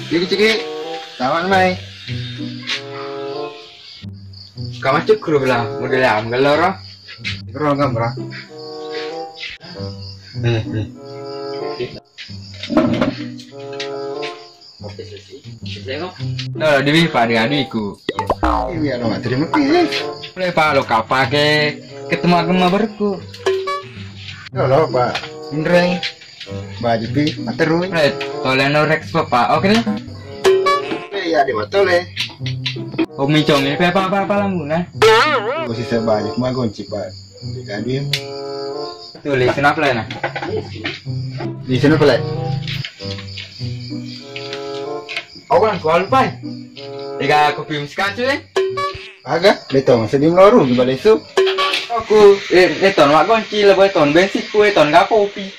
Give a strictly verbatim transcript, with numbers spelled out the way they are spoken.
Ciki, ciki. Taman mai. Kamacuk kru bela, model am geloro. Kru gambar. Eh, eh. No, diwi Pak, diaduiku. Iya, no, terima kasih. Boleh Pak, lo kapake ketemu agama berku. Halo Pak, Indreng. Baju pi, materui. Eh, toleno Rex Papa, oke nih? Eh, iya, di matole. Oh, mincong ini apa apa apa lamuna? Posisi baju magonci Pak. Jadi, tulis kenapa lah? Di sini pula. Awan, kau lupa. Tiga kopi musik kacu eh. Aga, beto sedih meloru di balesu. Aku, eh, beton, wak gonci lah beton, bensin kue ton gak kopi.